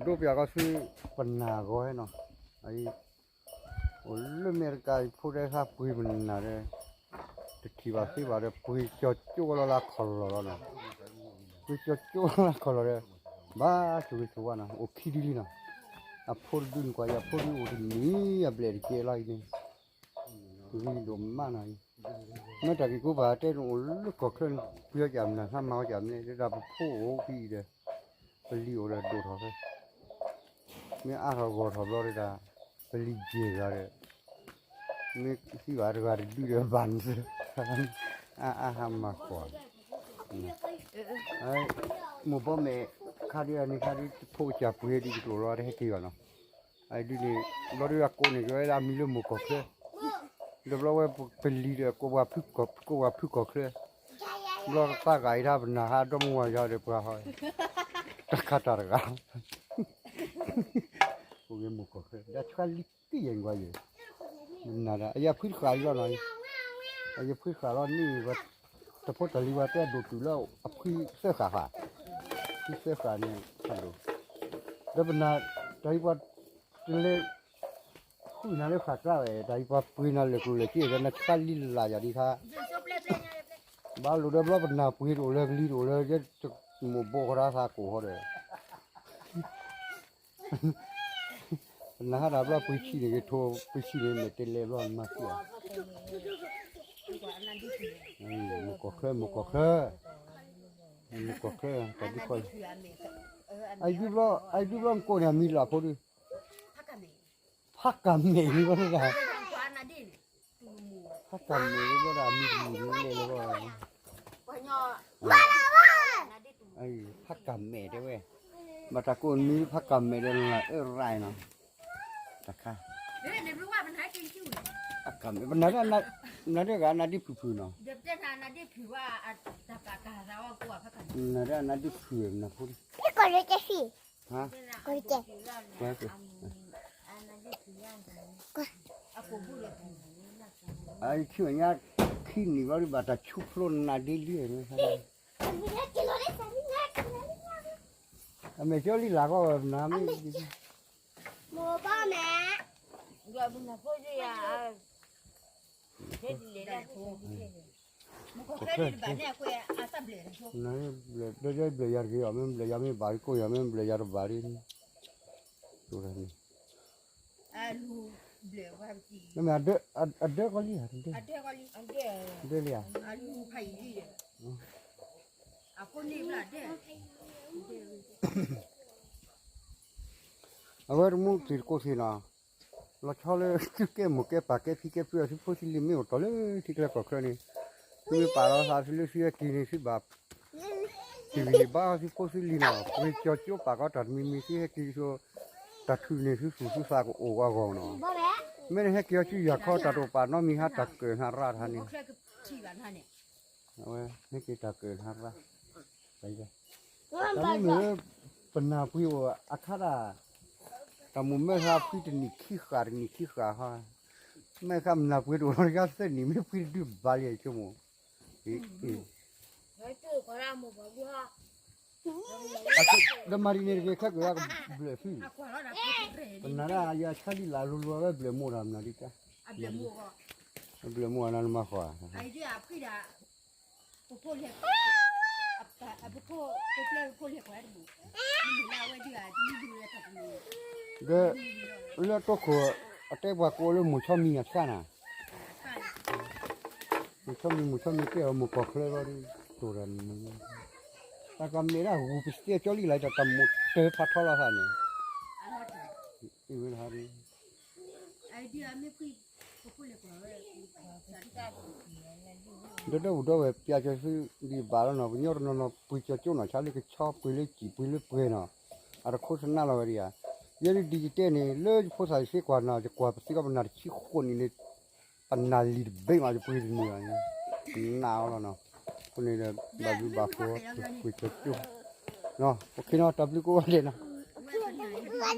ဒိးပၠးကီၢ်ဆူ ပနၢ်ဂီၤဟဲနီၤ, အံၤ အိၣ်လၢမဲာ်တကးအံၤ ဖိတဲသးပှ့ၤမနုၤဒီး တထံၣ်ဘၣ်သ့ဘၣ်ဒီး ပှ့ၤကၠီၤကၠိဝဲလီၤလၢခီၣ်လီၢ်လီၤနီၤ, ပှ့ၤကၠီၤကၠိဝဲလၢခီၣ်လီၢ်ဒီး ဘၣ်ဆိၣ်ဂ့ၤဆိၣ်ဝါနီၤ, အိၣ်ခံဒုလံနီၤ, အဖိတဒုန့ၣ်ကွၢ်အံၤ အဖိဒုအိၣ်တနံၣ် အဘျဲၣ်တကဲလီၤအံၤန့ၣ် ဂ့ၤဒိၣ်မးနီၤအံၤ, မ့ၢ်တၢ်က့ၤကိးပၤတဲန့ၣ်အိၣ်လၢကီၢ်ချၢန့ၣ် ပှ့ၤအီၣ်ကၠးမနုၤ ဟါမၢ်အီၣ်ကၠးမနုၤ ဒ်တၢ်ပဖိအိၣ်ဖဲအံၤဒီး ပလံၤအိၣ်ဒီးဒိၣ်ထီၣ်ဖဲ မ့ၢ်အါထီၣ်ဂီၢ်ထီၣ်ဘျီဒီး ပလံၤယဲၢ်ဂၤဒီး မ့ၢ်သံဘၣ်တဂၤတဒုဒီးဘၣ်န့ၣ် အါအါဟါမၢ်ကွၢ် မိၢ်ဘီမဲာ်ခါဒုအန့ၣ်ခါဒု ဖိကစၢ်ပှ့ၤဒုကတိၤလီၤတဟဲက့ၤဘၣ်နီၤ, အဒုန့ၣ် ဘျီဒုအကိးန့ၣ်က့ၤဝဲဒၣ်မံၤလၢမိၢ်ကီၢ်ချၢ, ဒီးဘျီဝဲပလံၤဒီး ကိးပှၤဖုကီၢ်ချၢ, ဘျီသးဂၤအံၤဒၣ်ပနၢ်ဟါဒီမါဝၤယၤဒီးပှၤဟီ တၢ်ခါတၢ်တဂၤ အိၣ်ဂ့ၤမိၢ်ကီၢ်ချၢ ဒီးဆှါလံက့ယဲၢ်ကွၢ်ယဲၢ်, နၤဒီး အယဖုတဃာ်လီၤနီၤ, အယဖုတဃာ်လီၤန့ၣ် တဖိတၢ်လံၤဝဲတဲဒိၣ်တုၤလၢအဖုသၢဃာ်ဃာ်, ဖုသၢဃာ်န့ၣ် ဖးဒိၣ်, ဒီးပနၢ် တၢ်အံၤပှၤတလဲၤ ဃုနၤလၢဃာ်ကျါဝဲ တၢ်အံၤပှၤပှ့ၤနၤလၢာ်ကျိၤလၢာ်စ့ဒီး နဆှါလံလၢ်ယၤဒ်ခါ, ဘၣ်လိာ်ဒီးဘျီပနၢ်ပှ့ၤတအိၣ်လၢကလံၤတအိၣ်လၢ ယမိၢ်ဘိဃီဒီးသးကိၢ်ဃီဒီး ပနၢ်ဟါတၢ်ဘျီပှ့ၤဆံးန့ၣ် ကထိပှ့ၤဆံးန့ၣ် မဲာ်တဲလဲၤဘျီနမၤသံအီၤ, မိၢ်ကီၢ်ချၢ မိၢ်ကီၢ်ချၢ, မိၢ်ကီၢ်ချၢ တၢ်ဒုးခီ, အဒုဘျီ အဒုဘျီမကိးန့ၣ် အမံၤလၢအဖိဒု ဖးကၤမဲာ်လံဘျီဒၣ်, ဖးကၤမဲာ်လံဘျီဒၣ် အမံၤတမံၤဒ်လဲၣ်လၢဘျီ, ဖးကၤမဲာ်တဲဝဲ, ဘၣ်တၢ်ကိးမံၤဖးကၤမဲာ်ဒီးလၢအရၢ်နီၤ, တၢ်ခါ, ဖးကၤမဲာ် ပနၢ်ဒၣ်ဂၤနါဒ့ဖုၣ်ဖုၣ်နီၤ, နၢ်ဒၣ်နါဒ့ဖုၣ်နၢ်ဖိ ဟါ, အခံညါခံနံၣ်ဘျီဒုးဘၣ်တၢ်ဆူဖျိနးဒ့လံ, အမဲာ်ကၠီလံလၢ်ကီးဝဲနၤမ့ၢ်, မိၢ်ဘီမဲာ် ဘျဲၣ်ယၤတဂ့ၤအီၤ မ့ၢ်ဘျဲၣ်ယၤမ့ၢ်ဘၣ်ဒ်ကိးယၤ မ့ၢ်ဘျဲၣ်ယၤတဘၣ်ဒ်န့ၣ်, မ့ၢ်အဒၢကီလံ, ဒၢလံဧါ, အဝဲတမူသ့ၣ်တကိးသ့ၣ်နီၤ, လီၤဆီလၢသုကဲမိၢ်ကဲပၢ်ကဲဖံကဲဖုအီၤ သုဖိသုလံၤမ့ၢ်အိၣ်တီၢ်လၢထံကျဲကီၢ်ချၢန့ၣ်, သုမ့ၢ်ပာ်လီၤသးသုလၢသုဟဲက့ၤန့ၣ် သုဘၣ် ဟ့ၣ်ဂံၢ်ဟ့ၣ်ဘါအီၤသုဖိသုလံၤနီၤ, ပှ့ၤကၠီၤကၠိပာ်ကီးတၢ်တမံၤမံၤ သုဟဲက့ၤဆိ တၢ်ထုးန့ၢ်သုသူၣ်သုသးကအိၣ်အဂီၢ်နီၤ, မ့ၢ်နဟဲက့ၤအီၤဆူယၤခီတၢ်တအိၣ်ပာ်နီတမံၤဟါ တၢ်ကၢၣ်နၢ်ရၣ်တဟါန့ၣ် အဝဲ ဟဲက့ၤတၢ်ကၢၣ်နၢ်ရၣ်, တၢ်မ့ၢ်မ့ၢ်လၢ ပနၢ်ပှ့ၤအိၣ်အခါဒၣ်, တၢ်မိၣ်မ့ၢ်ဟါဖှံတနံၣ်ခံဃာ်တနံၣ်ခံဃာ်ဟါ, မ့ၢ်ခါမနၢ်ပှ့ၤတအိၣ်လီၤတခါသၢနံၣ်မ့ၢ်ဖှံတဒုဘၣ်လံဆိကမိၣ်, ဒီးမၤရံန့ၣ်တဂ့ၤ ခဲကၢၣ်ဝဲကဘျၢၣ်သု, ပနၢ်ဒၣ်ယဆါလံလၢ်လိၤလိၤဝဲဘျၢၣ်မိၢ်တၢ်မနုၤဒ်တၢ်, ဘျၢၣ်မိၢ်အနၤနမၤဃီဧါ, ဒီး လၢတိခိၣ် အတဲပှၤကိးလၢမိၢ်ဆီမံၤအဆၣ်နၤ, မိၢ်ဆီမံၤ မိၢ်ဆီမံၤတဲအီၤမိၢ်ကီၢ်ချၢဘျီဒီး တိၢ်တၢ်န့ၣ်, တၢ်ကီၢ်မဲာ်ဒၣ်ဂူၤပစ့ကၠီလံလၢတၢ်မိၣ်တၢၤဖးထီလီၤသးန့ၣ်, အဝဲ ဒီးဒီပုၢ်ဒီဝဲၢ်ပျၢ်ကၢၤသုဒံးဘၣ်လီၤနီၤ, ပညီတနီၤနီၤ ပှ့ၤကၠီၤကၠိနီၤ ဆါလၢကဆီ ပှ့ၤလၢစံာ် ပှ့ၤလၢပှဲၤနီၤ, အတခိၣ်ဆနၣ်လီၤဝဲဒံးဧါ, ယဲဒ်ယတဲန့ၣ် လၢယဖိသၣ်ယစ့ကွၢ်နီၤ ယကွၢ်ပသံကီးပနၢ်တဆံဃိးနံၣ်န့ၣ် ပနၢ်လံၤတဘ့ၣ်မး ယပှ့ၤတန့ၢ်ဘၣ်န့ၣ်, နၢ်အီၤလီၤနီၤ, အဃိန့ၣ်ဒီး ဘၣ်ဘျုးဘၣ်ဖှိၣ် ပှ့ၤကၠီၤကၠိ, အိၣ်ခ့နီၤ တၢ်ဘျုးကိးဂၤဒဲးနီၤ